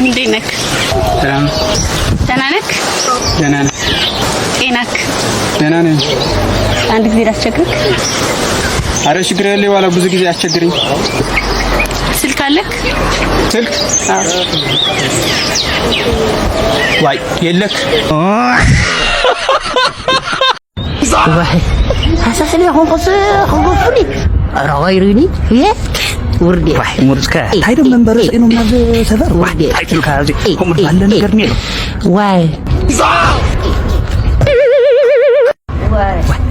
እንዴት ነክ? ሰላም ደህና ነክ? ደህና ነኝ። ጤናክ? ደህና ነኝ። አንድ ጊዜ ላስቸግርክ። አረ ችግር የለ ዋላ ብዙ ጊዜ አስቸግርኝ። ስልክ አለክ? ስልክ ዋይ የለክ ዋይ ሓሳስለ ኾንኮስ ኾንኮስኒ ረዋይሩኒ የ ውርዴ ሙርጽከ እንታይ ደም መንበረ ጽኑ ናብ ሰፈር ውርዴ ታይትልካ ኣብዚ ከምኡ ባለ ነገር ነይሩ ዋይ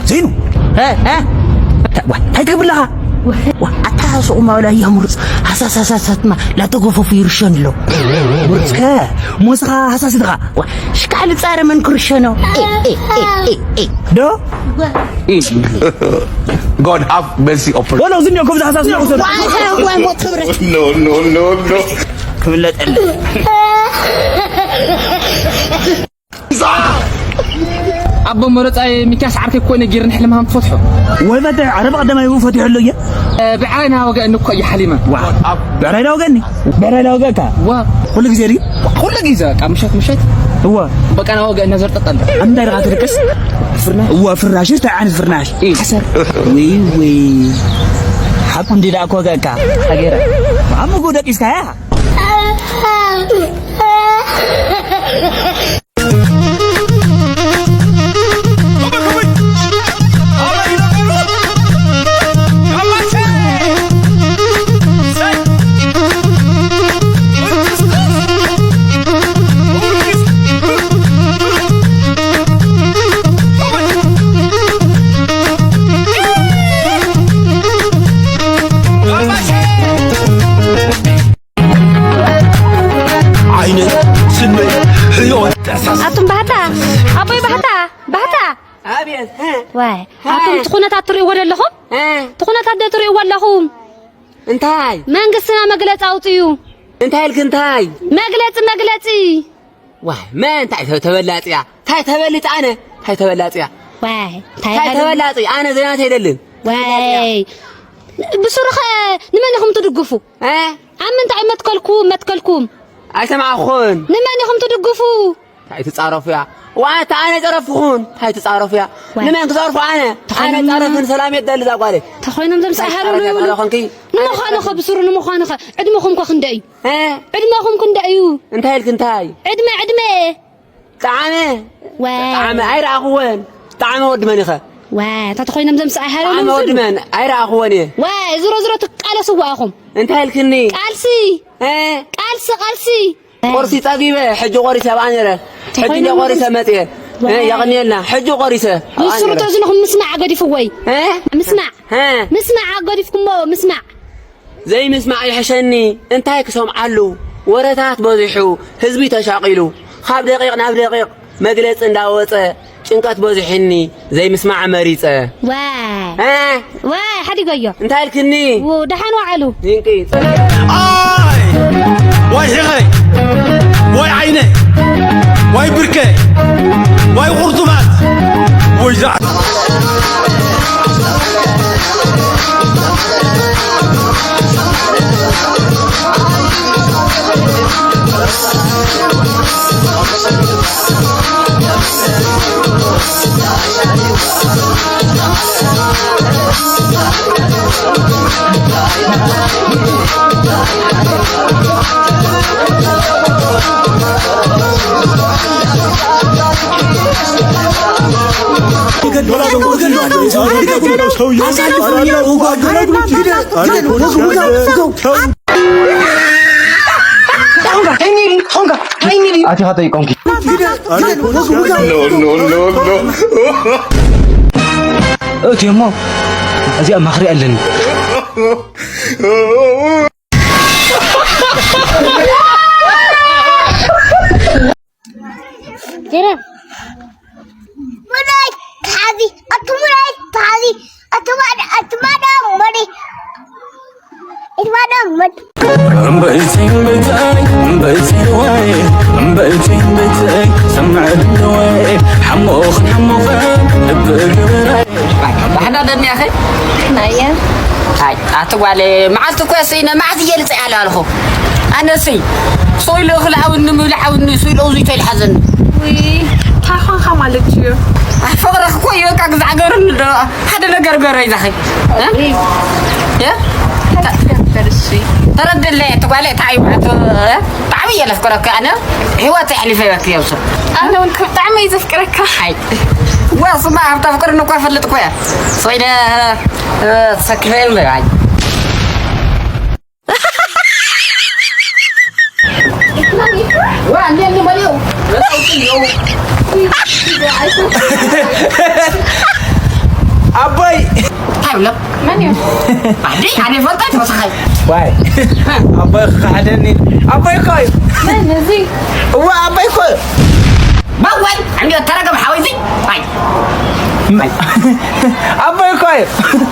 ዘይኑ እንታይ ትገብር ኣለኻ ኣታ ሱቕ ማውላ እያ ሙርጽ ሃሳሳሳሳትማ ላተጎፈፉ ይርሸን ኣሎ ሙርጽከ ሞስኻ ሃሳስ ድኻ ሽካዕ ልጻረ መን ክርሸኖ ዶ God have mercy upon ወሎ ዝም ኢልኩም ዝሓሳስ ነው ውሰዱ no, no, no, no. ክብለጠል ኣቦ መረፃይ ሚኪያስ ዓርከይ ኮነ ጌርኒ ሕልምሃም ትፈትሖ ወይ ፈትሕ ኣረ ብቐደማይ እውን ፈትሑ ኣሎ እየ ብዓይና ወገ እንኮ እዩ ሓሊመ ብዕራይ ዳወገኒ ብዕራይ ዳወገካ ዋ ኩሉ ግዜ ድዩ ኩሉ ግዜ በቃ ምሸት ምሸት እወ በቃ ና ወገ እናዘርጠጠል ኣብ ምንታይ ድኻ ትድቅስ ፍርና እወ ፍራሽ እንታይ ዓይነት ፍርናሽ ሓሰር ወይ ወይ ሓቁ እንዲ ዳኣ ኮገካ ኣገረ ኣብ ምግቡ ደቂስካያ ዓይነይ ስመይ ሕዮት ኣቱም ባህታ ኣቦይ ባህታ ባህታ ኣቤት ሀ፣ ዋይ ኣቱም እቲ ኩነታት ትርእይዎ ዶ ኣለኹም ሀ፣ እቲ ኩነታት ዶ ትርእይዎ ኣለኹም እንታይ መንግስትና መግለፂ ኣውፅኡ እንታይ ኢልክ እንታይ መግለፂ መግለፂ ዋይ መን እንታይ ተ- ተበላፅያ እንታይ ተበልፅ ኣነ እንታይ ተበላፅያ ዋይ እንታይ እንታይ ሃገር- ተበላፂ ኣነ ዜናት ኣይደልን ዋይ ብስሩ ኸ ንመን ኢኹም ትድግፉ እ? ኣብ ምንታይ መትከልኩም መትከልኩም ኣይሰማዕኹን ንመን ኢኹም ትድግፉ እንታይ ትፃረፉ እያ ዋታ ኣነ ፀረፍኹን እንታይ ትፃረፉ እያ ዋይ። ንመን ክፀርፉ ኣነ ኣነ ተኾይኖም- ፃረፍን ሰላም የዳሊ እዛ ጓለይ ተኾይኖም ዘምስኣሃሉ ፃረፈ ፃረፈንኪ ንምዃኑ ኸ ብስሩ ንምዃኑ ኸ ዕድመኹም ኸ ክንደይ እዩ እ? ዕድመኹም ክንደይ እዩ እንታይ ኢልክ እንታይ ዕድመ ዕድመ ጣዕመ ዋይ ጣዕመ ኣይረኣኽወን ጣዕመ ወዲ መን ኢኸ ዋይ እታ ተኾይኖም ዘምስኣሃሉ ጣዕመ ወዲ መን ኣይረኣኽወን እየ ዋይ ዝሮ ዝሮ ትቃለስዋ ኢኹም እንታይ ኢልክኒ ቃልሲ እ? ቃልሲ ቃልሲ ቁርሲ ጸጊበ ሕጂ ቆሪሰ ኣብኣ ነረ ሕጂ እንደ ቆሪሰ መፅየ እ፣ የቐንየልና ሕጂ ቆሪሰ ኣብኣ ነረ። ዝስሩቶ ዝንኹም ምስማዕ ኣገዲፍዎ እዩ እ? ምስማዕ እ? ምስማዕ ኣገዲፍኩሞ ምስማዕ ዘይምስማዕ ይሕሸኒ እንታይ ክሰምዓሉ ወረታት በዚሑ ህዝቢ ተሻቒሉ ካብ ደቂቕ ናብ ደቂቕ መግለፂ እንዳወፀ ጭንቀት በዚሕኒ ዘይምስማዕ መሪፀ ዋይ እ? ዋይ ሓዲጎዮ እንታይ ኢልክኒ ው ደሓን ዋዕሉ ድንቂ ኣይ ወይ ሕቐይ ወይ ዓይነ ወይ ብርከ ወይ ቁርቱማት ወይ ዛዕ ኣቲኻ ጠይቆምኪ እትዮ እሞ እዚኣ ማኽሪ ኣለኒ Mulai tadi, aku mulai tadi, aku ada, aku ada mani, aku ada mani. እምበይተይ እምበይተይ እምበይተይ ወይ እምበይተይ እምበይተይ ሰምዐ ድወይ ሓሞኽን ሓሞኽን ልቢ ግብረይ ባሕዳ ደኒያኸ ናየ ኣይ ኣቲ ጓለ፣ መዓልቲ እኮ ስኢነ፣ መዓልቲ እየ ልፅእ ኣለ ኣልኹ። ኣነሲ ሶይሎ ክልኣውኒ ምብልዓውኒ ሶይሎ እዙይ ተይልሓዘኒ። ውይ፣ እንታይ ኾንካ ማለት እዩ? ኣይ ፍቕርኽ እኮ እዩ በቃ ግዛዕ ገርኒ ዶ ሓደ ነገር ገሮ ይዛኸይ። እ? እ? ተረድለይ ኣቲ ጓለ፣ እንታይ እዩ ማለት፣ እ? ብጣዕሚ እየ ለፍቅረካ ኣነ። ህይወት ኣሕሊፈ ይበክ የብሱ። ኣነ እውን ብጣዕሚ እየ ዘፍቅረካ። ኣይ ወስማ ኣብ ተፍቅርኒ እኮ እፈልጥ እኮ እየ። ሶይደ ተሰክፈ እምበር ኣይ። ዋ እንዴ እንዴ ማሊዮ ኣቦይ ታብሎ መን እዩ ኣዲ ኣዲ ፈጣ ተወሰኸ ዋይ ኣቦይ ክሓደኒ ኣቦይ እኮ እዩ መን እዚ እዋ ኣቦይ እኮ እዩ ባወይ እንዴ ተረገም ሓወይዚ ኣይ ኣቦይ እኮ እዩ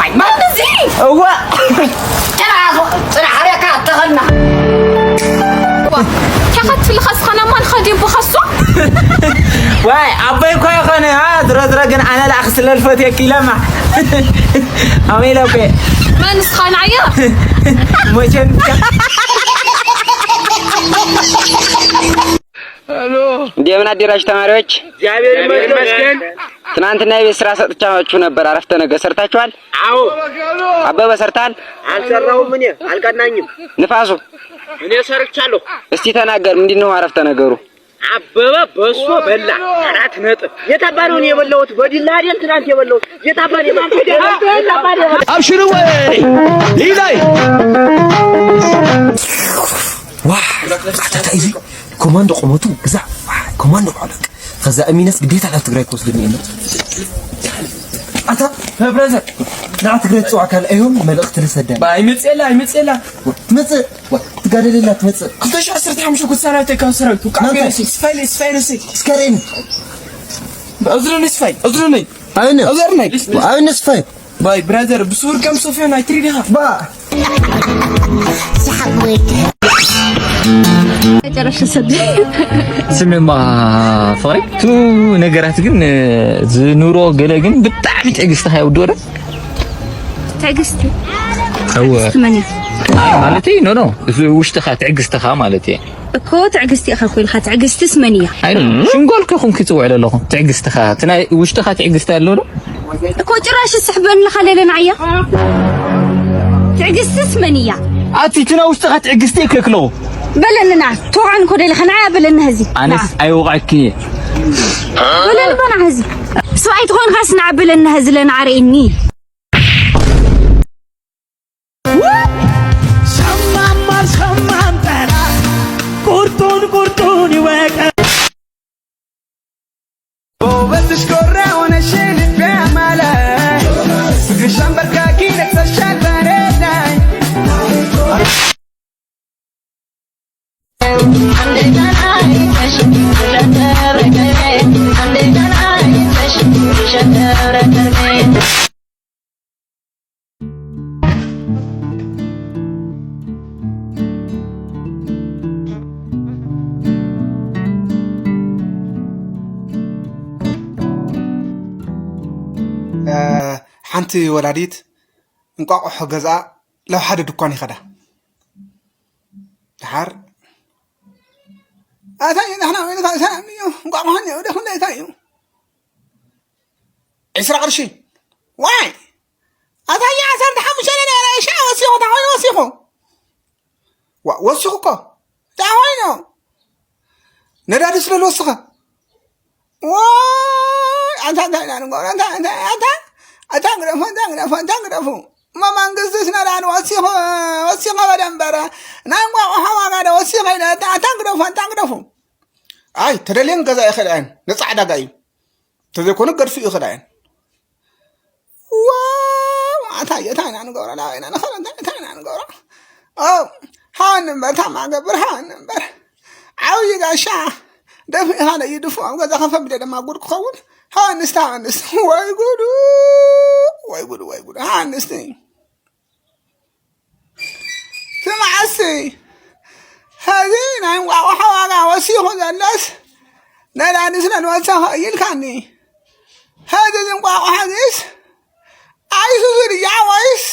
ኣይ ማን እዚ እዋ ጭራሱ ጽናሕ ርያካ ተኸና ተኸትልኻ ዝኾነ ማን ኸዲቡ ኸሱ ዋይ ኣቦይ እኮ ይኾነ ዝሮ ዝሮ ግን ኣነ ላኣኽ ስለልፈት የኪለማ ኣሜለ እኮ መን እስኻ ንዓያ መቸም እንደምን አደራችሁ ተማሪዎች? እግዚአብሔር ይመስገን። ትናንትና የቤት ስራ ሰጥቻችሁ ነበር። አረፍተ ነገር ሰርታችኋል? አዎ አበበ ሰርታል? አልሰራሁም፣ እኔ አልቀናኝም። ንፋሱ እኔ ሰርቻለሁ። እስቲ ተናገር፣ ምንድን ነው አረፍተ ነገሩ? አበበ በሶ በላ አራት ነጥብ። የታባ ነው እኔ የበላሁት? በዲላ አይደል ትናንት የበላሁት? የታባ ነው የበላሁት? የታባ ነው የበላሁት? ኣብሽርወ ይላይ ዋ ኣታ እዚ ኮማንዶ ቆመቱ ግዛ ኮማንዶ ባለቅ ከዛ እሚነስ ግዴታ ናብ ትግራይ ክወስድኒ እየ ኣታ ብራዘር ናብ ትግራይ ትፅዋዕ ካል እዮም መልእክቲ ልሰደ ኣይመፅላ ኣይመፅላ ትመፅእ ትጋደለላ ትመፅእ ክልተ ሺሕ ዓሰርተ ሓሙሽተ ኩት ሰራዊት ካብ ሰራዊት ውቃዕ ናንተ? ገይረሲ ስፋይ ስፋይ ነሲ እስከሬን እዝርኒ ስፋይ እዝርኒ ኣይነ እዝርኒ ኣይነ ስፋይ ባይ ብራዘር ብስውር ከም ሶፍዮን ኣይትሪ ዲኻ ባ መጨረሻ ሰብ ስምማ ፍቕሪ ቱ ነገራት ግን ዝኑሮ ገለ ግን ብጣዕሚ ትዕግስትኻ ይውድወ ዶ ትዕግስቲ እወ ትመን እዩ ማለተይ ኖ ኖ እዚ ውሽጥኻ ትዕግስትኻ ማለት እየ እኮ ትዕግስቲ ኢኻ እኮ ኢልካ ትዕግስትስ መን እያ ኣይ ኖ ኖ ሽንጎልኪ ኹንኪ ጽውዕለ ኣለኹ ትዕግስትኻ እቲ ናይ ውሽጥኻ ትዕግስቲ ኣሎ ዶ እኮ ጭራሽ ስሕበኒ ኢኻ ለለ ንዓያ ትዕግስትስ መን እያ ኣቲ እቲ ናይ ውሽጥኻ ትዕግስቲ ይክልክለዎ በለንና ተውዓን ኮ ደለኻ ንዓያ በለና ህዚ ኣነስ ኣይወቕዐክን እየ በለኒ በና ህዚ ሰብኣይ ትኾንካስ ንዓ በለና ህዚ ለና ኣርእኒ ሸማማ ሸማም ጠላ ቁርጡን ቁርጡን ይወቀ ጎበዝሽ ጎራ ሆነሽ ልቤ አማለ ፍቅርሽ አንበርካኪ ነግሰሻል በኔ ላይ ሓንቲ ወላዲት እንቋቑሖ ገዝኣ ናብ ሓደ ድኳን ይኸዳ። ደሓር ኣታ እዩ ንሕና ወይ ንካ ሰላም እዩ እንቋቑሖ እኒኦ ደኹም እንታይ እዩ ዕስራ ቅርሺ ዋይ ኣታ እዩ ዓሰርተ ሓሙሽተ ነረ ሻ ወሲኹ እንታይ ኮይኑ ወሲኹ ዋ ወሲኹ እኮ እንታይ ኮይኑ ነዳዲ ስለ ዝወስኸ ዋይ ኣንታ እንታይ ኢና ንገብሮ ኣንታ እንታይ ኣንታ ኣታ ግደፉ ኣንታ ግደፉ ኣንታ ግደፉ እሞ መንግስቲ ስነዳን ወሲኹ ወሲኸ በደ እምበር ናይ እንቋቑሖ ዋጋ ዶ ወሲኸ ኢለ ኣታ ኣታ ግደፉ ኣንታ ግደፉ ኣይ ተደልየን ገዛ ይኽእል ኣየን ነፃ ዕዳጋ እዩ ተዘይኮነ ገድፉ ይኽእል ኣየን ዋው ኣታ ኣየ እንታይ ኢና ንገብሮ ናበይና ንኸዶ እንታይ እንታይ ኢና ንገብሮ ሃኒ እምበር ታማ ገብር ሃኒ እምበር ዓብዪ ጋሻ ደፊእኻ ነይድፉ ኣብ ገዛ ከፈ ብደ ደማ ጉድ ክኸውን ሃንስታ ሃንስ ወይ ጉዱ ወይ ጉዱ ወይ ጉዱ ሃንስቲ ትማዓሲ ሀዚ ናይ እንቋቑሖ ዋጋ ወሲኹ ዘለስ ነዳዲ ስለ ንወሰኸ ኢልካኒ ሀዚ እዚ እንቋቑሖ እዚስ ኣይሱዙ ድያ ወይስ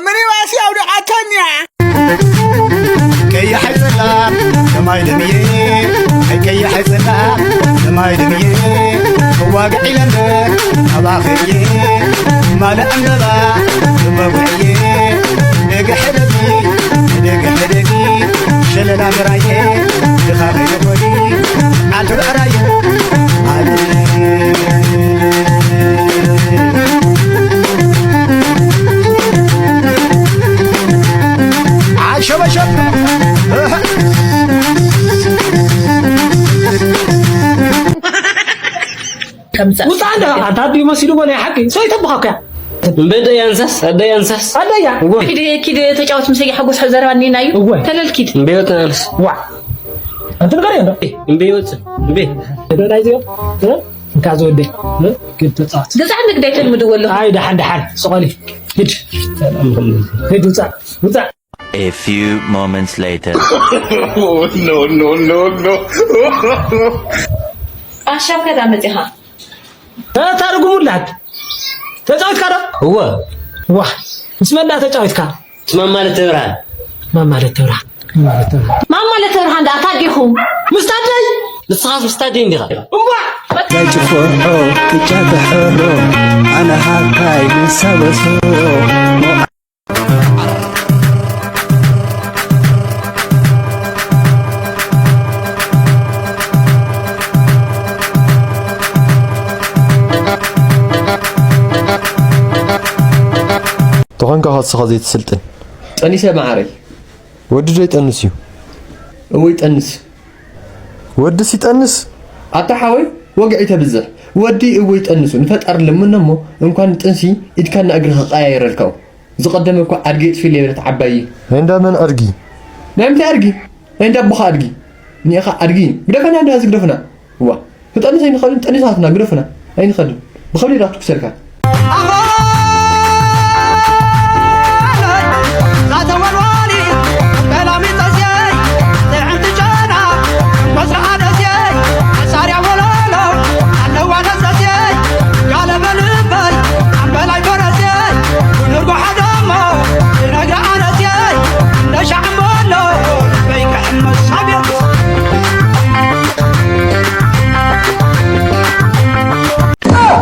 ሚኒባስ ኣውዲቓተን እያ? ቀይሕ ኣይጸላም ሰማይ ደምዬ፣ ቀይሕ ኣይጸላም ሰማይ ደምዬ፣ እዋግዕ ኢለምበር ኣባኽዬ፣ ማለ ዕምበባ እወግዕዬ፣ ደገ ሕደጊ፣ ደገ ሕደጊ፣ ሸለላ ምራዬ፣ ድኻ ከይትኾኒ፣ ዓዲ ብዕራዬ፣ ዓዲ ዓሸበሸብ። ከምዛ ውፃ እንዳ ኣንታ ኣዲ መሲሉ በለ ሓቂ ሰው ይተብኻካ። እምበይ ደያ እንሳስ፣ ኣደያ እንሳስ። ኣደያ። እወ። ኪድ፣ ኪድ ተጫወት ምሰይ ሓጎስ ዘረባ እኒና እዩ። እወ። ተለል ኪድ። እምበይ ወፅእ ኣነስ። ዋ። ኣንቲ ነገር እንዶ። እምበይ ወፅእ። እምበይ። ደና ይዚዮ። እ? እንካ ዝወደይ። እ? ኪድ ተጫወት። ገዛ ንግዳይ ተልምድዎ ኣለኹ። ኣይ፣ ደሓን፣ ደሓን። ስቆሊ። ሂድ። ሂድ፣ ውፃ። ውፃ። A few moments later. Oh, no, no, no, no. ኣሻም ከዳ መፂኻ? ተታርጉሙላት። ተጫዊትካ ዶ? እወ። ዋ፣ ምስ መን ዳ ተጫዊትካ? ምስ ማማ ለተብርሃን። ማማ ለተብርሃን። ማማ ለተብርሃን። ማማ ለተብርሃን ዳ ኣታ ዲኹም? ምስ ታደይ? ንስኻስ ምስ ታደይ እንዲኻ? እዋ! ናይ ጭፍሖ ክጫ ተሕሮ፣ ኣነ ሃካይ ንሰበስሮ። ተኾንካ ኸስኻ ዘይትስልጥን። ጠኒሰ መዓረይ። ወዲ ዶ ይጠንስ እዩ? እወ ይጠንስ። ወድስ ይጠንስ? ኣታ ሓወይ፣ ወግዒ ተብዝሕ። ወዲ እወ ይጠንሱ። ንፈጣሪ ለምኖ እሞ እንኳን ጥንሲ ኢድካና እግርኻ ቀያይረልካው። ዝቐደመ እኳ ኣድጊ የጥፊለይ በለት ዓባይ። እንዳ መን ኣድጊ? ናይ ምንታይ ኣድጊ? ናይ እንዳ ኣቦኻ ኣድጊ። እኒኤኻ ኣድጊ። ግደፈና እንዳ ህዝቢ ግደፈና። እዋ። ክጠንስ ኣይንኸድን፣ ጠኒሳትና ግደፉና፣ ኣይንኸድን። ብኸብዲ ዳክቱ ክሰልካ።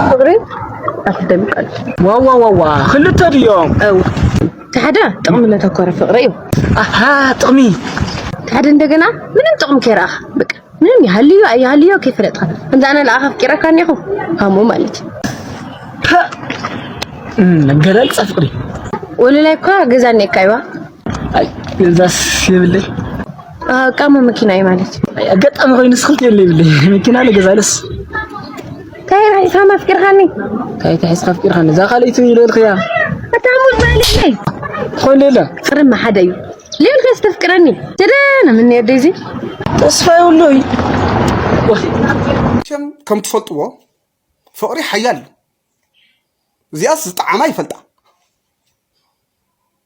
ፍቕሪ ኣፍደም ይቃል። ዋዋ ዋዋ፣ ክልተ ድዮም? እው። እቲ ሓደ ጥቕሚ ለተኮረ ፍቕሪ እዩ። ኣሃ፣ ጥቕሚ። እቲ ሓደ እንደገና ምንም ጥቕሚ ከይረኣኻ፣ በቃ ምንም ይሃልዮ ኣይሃልዮ ከይፈለጥካ። ከምዚ ኣነ ለኣኻ ኣፍቂረካ እኒኹ፣ ሃሞ ማለት እዩ። ፐ፣ እም፣ ኣገላልጻ ፍቕሪ። ወለላይ እኳ ገዛ እኒኤካ እዩዋ። ኣይ፣ ገዛስ የብለይ። አ፣ ቃሞ መኪና እዩ ማለት እዩ። ኣይ፣ ኣጋጣሚ ኮይኑ ስክልት የለ ይብለይ። መኪና ለገዛለስ። እንታይ ራሒስካ ኣፍቂርካኒ? እንታይ ተሒዝካ ኣፍቂርካኒ? እዛ ካልኣይቲ ኢለ ኢልክያ። ኣታ ሙዝ በልለይ። ትኾን ሌላ? ፍርሚ ሓደ እዩ። ሌልካ ዝተፍቅረኒ። ትደነ ምን ነደዚ? ተስፋ ይብሉይ። መቸም ከም ትፈልጥዎ ፍቕሪ ሓያል እዩ። እዚኣስ ዝጠዓማ ይፈልጣ።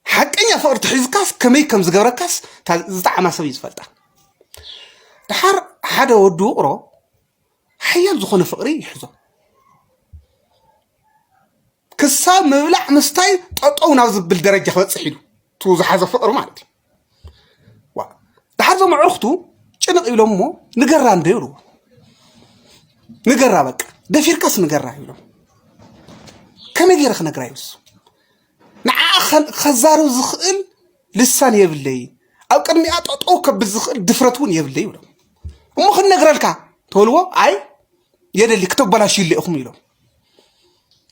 ሓቀኛ ፍቕሪ ትሒዝካስ ከመይ ከም ዝገብረካስ እታ ዝጠዓማ ሰብ እዩ ዝፈልጣ። ደሓር ሓደ ወዲ ውቕሮ ሓያል ዝኾነ ፍቕሪ ይሕዞ። ክሳብ ምብላዕ ምስታይ ጠጠው ናብ ዝብል ደረጃ ክበጽሕ ኢሉ። እቲ ዝሓዞ ፍቕሪ ማለት እዩ። ዋ፣ ደሓር እዞም ኣዕሩኽቱ ጭንቕ ኢሎም እሞ ንገራ እንዶ ይብልዎ። ንገራ በቃ፣ ደፊርካስ ንገራ ይብሎም። ከመይ ገይረ ክነግራ እዩ እሱ? ንዓኣ ከ-፣ ከዛርብ ዝኽእል ልሳን የብለይን። ኣብ ቅድሚኣ ጠጠው ከብል ዝኽእል ድፍረት እውን የብለይ ይብሎም። እሞ ክንነግረልካ ተበልዎ፣ ኣይ የደሊ ክተበላሽዩለ ኢኹም ኢሎም።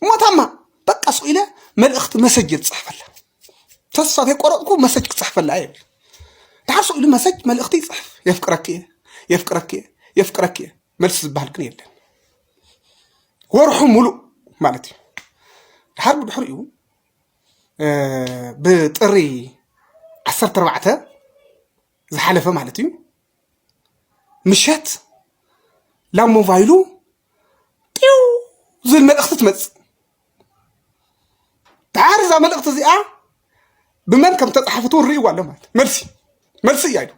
እሞ ታማ በቃ ስቕ ኢለ መልእኽቲ መሰጅ እየ ዝፅሕፈላ። ተስፋ ተይቆረፅኩ መሰጅ ክፅሕፈላ እየ ይብል። ደሓር ስቕ ኢሉ መሰጅ መልእኽቲ ይፅሕፍ። የፍቅረኪ እየ፣ የፍቅረኪ እየ፣ የፍቅረኪ እየ። መልሲ ዝበሃል ግን የለን። ወርሑ ሙሉእ ማለት እዩ። ደሓር ብድሕሪኡ፣ እ፣ ብጥሪ ዓሰርተ ኣርባዕተ ዝሓለፈ ማለት እዩ። ምሸት ላብ ሞባይሉ ጢው ዝብል መልእኽቲ ትመጽእ። ደሓር እዛ መልእኽቲ እዚኣ ብመን ከም ተጻሓፈት እውን ርእይዋ ኣሎ ማለት እዩ። መልሲ፣ መልሲ እያ ኢሉ።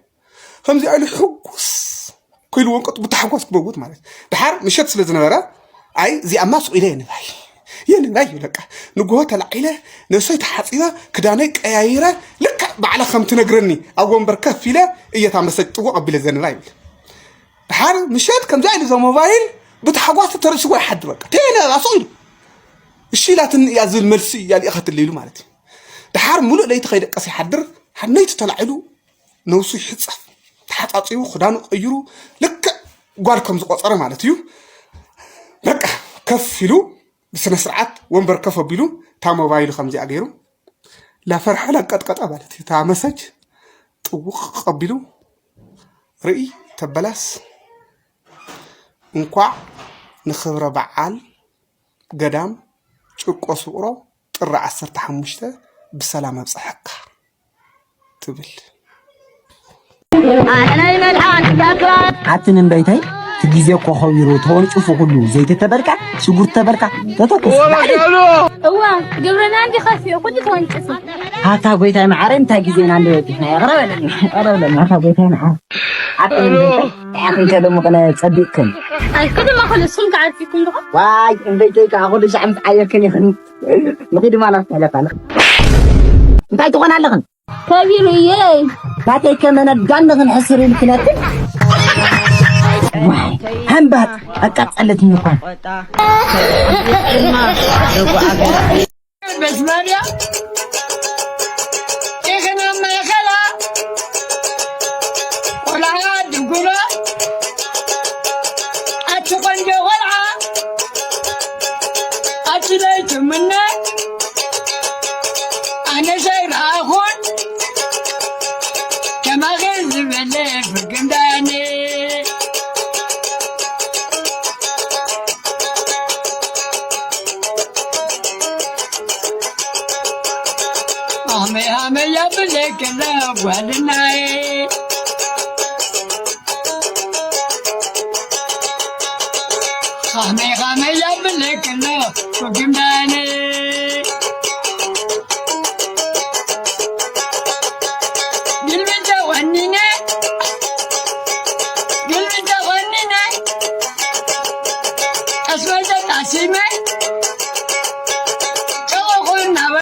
ከምዚኣ ኢሉ ሕጉስ ኮይሉ ወንቀጡ ብታሕጓስ ክመውት ማለት እዩ። ደሓር ምሸት ስለ ዝነበረ፣ ኣይ እዚኣማ ስቕ ኢለ እየ ንባይ፣ የንና ይብል። በቃ ንግሆ ተላዒለ፣ ነብሰይ ተሓፂበ፣ ክዳነይ ቀያይረ፣ ልክዕ ባዕላ ከም ትነግረኒ ኣብ ወንበር ከፍ ኢለ እየ እታ መሰጅ ጥውቕ ኣቢለ ዘንና ይብል። ድሓር ምሸት ከምዛ ኢሉ እዛ ሞባይል ብታሕጓስ ተተርእስዎ ይሓድር። በቃ ቴለ ራሱ ኢሉ እሺ ኢላትኒ እያ ዝብል መልሲ እያ ልኢኸትሉ ኢሉ ማለት እዩ። ድሓር ሙሉእ ለይቲ ከይደቀሰ ይሓድር። ሓድ ለይቲ ተላዒሉ ነብሱ ይሕፀብ፣ ተሓፃፂቡ ክዳኑ ቀይሩ ልክዕ ጓል ከም ዝቆፀረ ማለት እዩ። በቃ ከፍ ኢሉ ብስነ ስርዓት ወንበር ከፍ ኣቢሉ እታ ሞባይሉ ከምዚኣ ገይሩ ላፈርሐ ላንቀጥቀጠ ማለት እዩ። እታ መሰጅ ጥውቕ ቀቢሉ ርእይ ተበላስ እንኳዕ ንኽብረ በዓል ገዳም ጭርቆስ ውቕሮ ጥሪ ዓሰርተ ሓሙሽተ ብሰላም ኣብፀሐካ ትብል። ኣቲ ንእምበይተይ እቲ ግዜ እኮ ከቢሩ ተወንጭፉ ኩሉ ዘይተተበልካ ሽጉርቲ ተበልካ ተተኩስ። እዋ ግብርና እንዲ ከፊኡ ኩሉ ተወንጭፉ። ኣታ ጎይታይ መዓረይ እንታይ ግዜና እንዲ በፂሕና ይቕረ በለኒ ይቕረ በለኒ ኣታ ጎይታይ መዓረይ። ኣቲ ንእምበይተይ ንዓኽን ከ ሎሚ ቅነ ጸቢቕክን። ኣይ ክድማ ኩሉ እሱም ከዓርፊኩም ዶ? ዋይ እምበይተይ ከኣ ኩሉ ሻዕ ምስ ዓየክን ይኽን። ንኺድ ማላ ተለፋለ እንታይ ትኾና ኣለኽን? ከቢሩ እየ። ናተይ ከመነ ዳንኽን ሕስር ኢልክነትን። ዋይ ሃምባት ኣቃጸለትኒ እኳ። በስማርያ ኢኽና ማእኸላ ቆልዓ ድጉሎ ኣቲ ቆንጆ ቆልዓ ኣቲ ለይትምነ ኣነ ዘይረኣኹን ከማኺ ዝበለ ፍርግምዳኒ ኣመይ ኣመይ ኣብለክለ ጓልናይ ኻመይ ኻመይ ኣብለክለ ፍርግምዳኒ ግልብተ ወኒነ ግልብተ ወኒነ ቀስበል ተጣሲመ ጨወኹ እናበ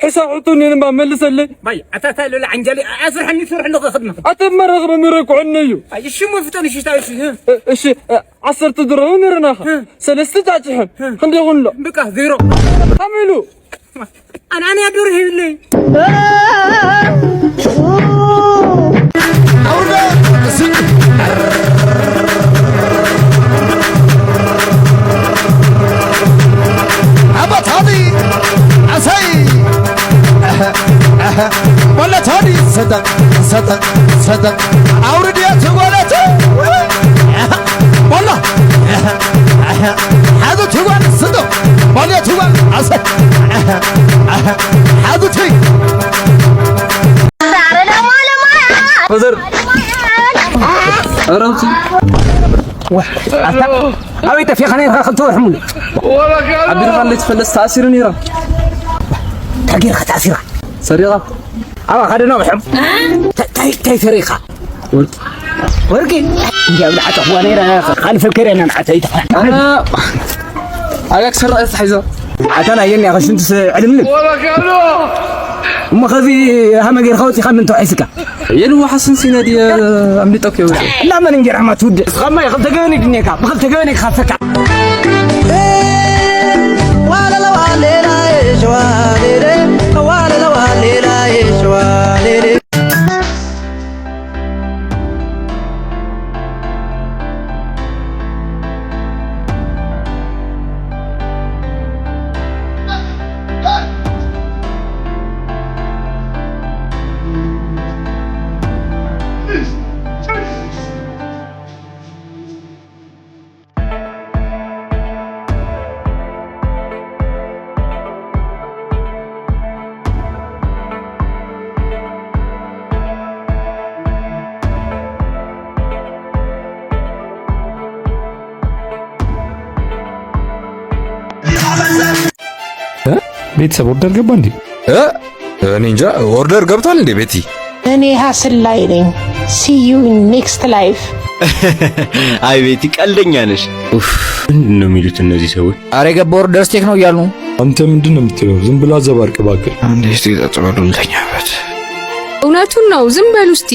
ሕሳብ ሕቶኒ እምባ መልሰለይ። ባይ ኣታታ ሎላ ዓንጃሊ ኣስርሐኒ ስርሕ ኣለኹ ክድና ኣተ መራኽበ ምረኩዐኒ እዩ። ኣይ ሽሙ ፍጠን ሽታ እሺ። እሺ ዓሰርተ ድርህም ነረናኻ ሰለስተ ጫጭሐን ክንደይ ይኹንሎ? ብቃ ዜሮ። ኣሜሉ ኣነ ኣነ ኣዶር ሂብለይ። ኣባታኒ ኣሰይ ወለታኒ ሰጠ ሰጠ ሰጠ ኣውርድያ ትጓለተ ወላ ሓዙ ትጓል ስቶ ወላ ትጓል ኣሰ ሓዙ ትይ ፈዘር ኣረምቲ ኣታ ኣበይ ጠፊኻ ነይርካ ክልተ ወርሒ ሙሉ ኣቢልካ ለይትፈለስ ተኣሲሩ ነይራ እንታይ ጌርካ ተኣሲራ ሰሪቓ ኣባ ካደ ነቕሖም እንታይ ሰሪኻ ወርቂ ወርቂ እንዲያ ብልዓተ ኹዋ ነይራ ካልፈከር ያና ንዓተ ይታ ኣጋ ክሰርቕ እየ ተታሒዞ ኣታ ናየን ያኸ ሽንቱ ዕልምልም እሞ ኸዚ ሃመ ጌርካ ወፂኻ ምን ተዋሒስካ የልዋ ሓስን ሲነ ድየ ኣምሊጠኩ የውፅእ እና መን እንጀራ ማ ትውድእ እስኻማ የኽልተ ገበን ይድኔካ ብኽልተ ገበን ይክኻፈካ ቤተሰብ ኦርደር ገባ እንዴ? እ? እኔ እንጃ። ኦርደር ገብቷል እንዴ ቤቲ? እኔ ሀስል ላይ ነኝ። See you in next life። አይ ቤቲ ቀልደኛ ነሽ። ኡፍ ምንድን ነው የሚሉት እነዚህ ሰዎች? አረ የገባ ኦርደር ስቴክ ነው እያሉ ነው። አንተ ምንድን ነው የምትለው? ዝም ብላ ዘባርቅ እባክህ። አንዴ እስቲ ጠጥ በሉ ልተኛበት። እውነቱን ነው። ዝም በሉ እስቲ።